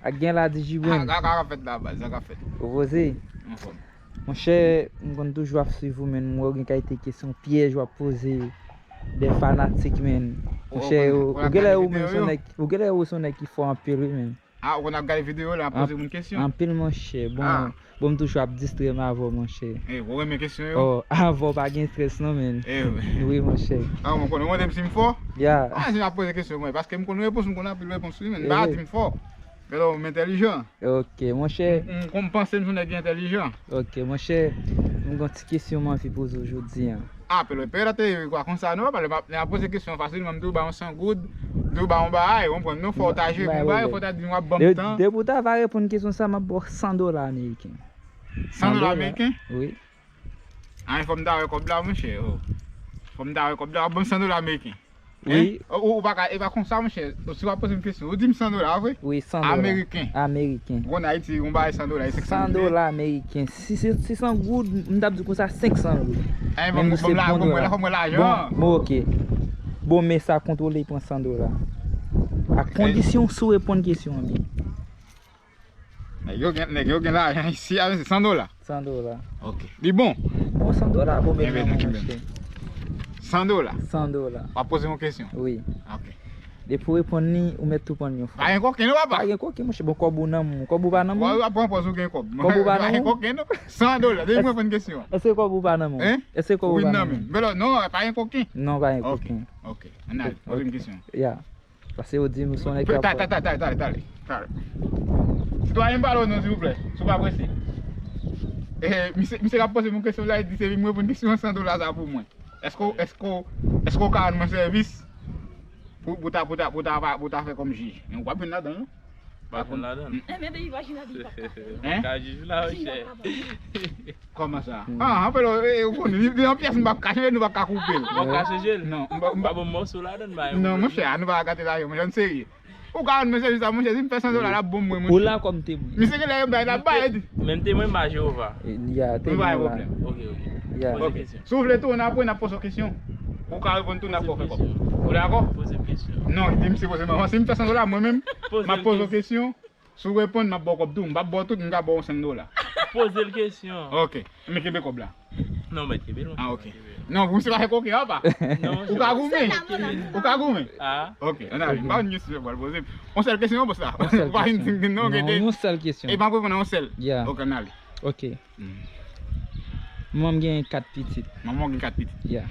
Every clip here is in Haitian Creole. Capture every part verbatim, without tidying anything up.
Ak gen la Digibwen. Sa ka fèt la baz, sa ka fèt. Ou poze? Anfòm. Monchè, m konn toujou ap swiv ou, men m wè w gen kalite kesyon pyèj w ap poze de fanatik, men. Monchè, ou genlè ou menm se yon nèg, ou genlè ou se yon nèg ki fò anpil, wi, men. Ah, ou konn ap gade videyo lè m ap poze moun kesyon? Anpil, monchè. Bon, bon, m toujou ap distrè m avè w, monchè. Eh, ou renmen kesyon yo? Oh, avè w pa gen strès non, men. Eh, wi. Wi, monchè. Ah, mwen konnen, ou mande m si m fò? Ya. Ah, si m ap poze kesyon, mwen, paske m konn repons, m konn anpil repons, wi, men. M pa di m fò. Pelo, m entèlijan. Ok, monchè. M, m, m panse m se yon nèg ki entèlijan. Ok, monchè. M gen yon ti kesyon m anvi poze w jodi a. Ah, Pelo, Pelo te kwa konsa, non, papa, lè m ap, lè m ap poze kesyon fasilman, m tou ba yon san goud, m tou ba yon bagay, ou konprann, non, fò w ta jere yon bagay, fò w ta di m w ap ban m tan. Depi w ta va reponn kesyon sa, m ap ba w san dola ameriken. San dola ameriken? Wi. Ah, fò m ta wè kòb la, monchè, oh. Fò m ta wè kòb la, w ap ban m san dola ameriken. Wi. Ou, ou pa ka, e pa konsa, monchè. Si w ap poze m kesyon, ou di m san dola, vre? Wi, san dola. Ameriken. Ameriken. Konn Ayiti, yon bagay san dola, e senk san goud. San dola ameriken. Si se, si se an goud, m t ap di konsa senk san goud. Men nou se bon dola. Bon, bon, ok. Bon, men sa kontwole, pran san dola. A kondisyon si w reponn kesyon an byen. Nèg yo gen, nèg yo gen lajan isi a, se san dola. San dola. Ok. Li bon? Bon, san dola pou mete nan men, monchè. San dola. San dola. W ap poze m yon kesyon? Wi. Ok. Depi w reponn li, ou mèt tou pran l yon fwa. Pa gen koken non, papa? Pa gen koken, monchè. Bon, kòb ou nan men w. Kòb ou pa nan men w? W ap pran pòz ou gen kòb. Kòb ou pa nan men w? Pa gen koken non. San dola. Depi m reponn kesyon an. Èske kòb ou pa nan men w? Hein? Èske kòb ou pa nan men w? Wi, nan men m. Men non, pa gen koken. Non, pa gen koken. Ok. Ann ale. Poze m kesyon. Ya. Paske yo di m se yon nèg ki ap... Tale, tale, tale, tale, tale, tale. Sitwayen, m pale w non, silvouplè, si w pa prese. Eh, misye, misye k ap poze m yon kesyon la, li di se vin reponn kesyon an san dola sa pou mwen. Èske, èske, èske w ka rann mwen sèvis pou, pou ta, pou ta, pou ta, pou ta fè kòm jij? Men ou p ap jwenn ladan l non. Pa jwenn ladan l. Enben, depi pa jwenn ladan l, li p ap ka fè. Hein? Ka jij la, monchè. Kòman sa? Ah, anpil, eh, ou konnen, li, li nan pyès, m p ap kache, nou p ap ka koupe l. Ou p ap kache je l? Non, m pa, m pa bon mòso ladan l, ba. Non, monchè, nou pa gate lajan, monchè, n serye. Ou ka rann mwen sèvis la, monchè, si m fè san dola, l ap bon mwen, monchè. Ou la kòm temwen. Misye genlè yon bagay l ap bay, di. Menm temwen ba Jewova. Ya, temwen la. Nou pa gen pwoblèm. Ok, ok. Ya. Poze kesyon. Si w vle tou, n ap, n ap poze w kesyon. Ou ka reponn tou, n ap fè kòb. Ou dakò? Poze m kesyon. Non, di misye poze m, si m fè san dola, mwen menm, m ap poze w kesyon. Si w reponn, m ap ba w kòb tou. M p ap ba w tout, m ka ba w senk dola. Poze l kesyon. Ok. Men kenbe kòb la. Non, mèt kenbe l, monchè. Ah, ok. Non, pou misye pa fè koken, papa. Non, monchè. Ou ka goumen. Ou ka goumen. Ah. Ok, ann ale. M pa konn kesyon yo pral poze. Yon sèl kesyon, bòs la. Yon sèl kesyon. Ou pa vin di m non, non, yon sèl kesyon. E pa reponn a yon sèl. Ya. Ok, ann ale. Ok. Manman m gen kat pitit. Manman w gen kat pitit. Ya.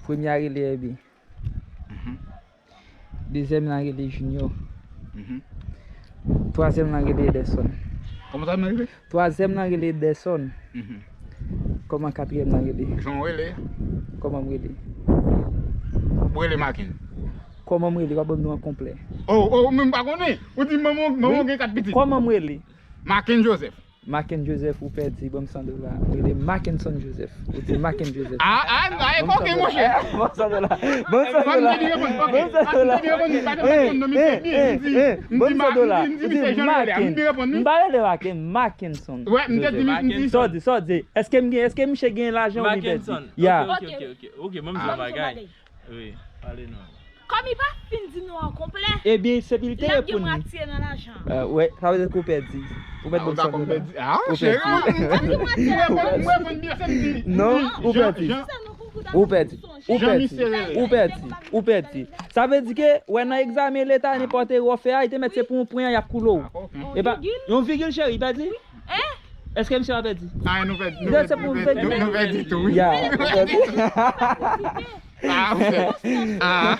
Premye a rele Èbi. Dezyèm nan rele Junior. Mhm. Twazyèm nan rele Ederson. Kòman sa nan rele? Twazyèm nan rele Ederson. Mhm. Kòman katriyèm nan rele? Jan w rele? Kòman m rele? Ou rele Maken. Kòman m rele? W ap ban m non an konplè. Oh, oh, men m pa konnen. Ou di manman, manman gen kat pitit. Kòman m rele? Maken Joseph. Maken Joseph, ou pèdi, ban m san dola. Ou rele Mackenson Joseph. Ou di Maken Joseph. Ah, ah, ah, e koken, monchè. Ban m san dola. Ban m san dola. Ban m san dola. Ban m san dola. Ban m san dola. Ou di Maken. M pa rele Maken, Mackenson Joseph. Sa w di, sa w di. Èske m gen, èske misye gen lajan ou li pèdi? Ya. Ok, ok, ok, ok. Ok, ban m di yon bagay. Wi, pale non. Kòm li pa fin di non an konplè, ebyen, se pou li te reponn li. L ap gen mwatye nan lajan. Ah, wè, sa vle di ke w pèdi. Ou mèt ban m san dola. Ah, cheri, mwen reponn byen, se m di. Non, ou pèdi. Ou pèdi. Ou pèdi. Ou pèdi. Ou pèdi. Sa vle di ke, wè, nan egzamen leta, nenpòt erè w fè a, li te mèt se pou yon pwen an, y ap koule w. E pa, yon vigil, cheri, pèdi? Èske misye pa pèdi? Ah, nou pèdi, nou pèdi, nou pèdi, nou pèdi tou, wi. Ya, nou pèdi. Ah, monchè. Ah.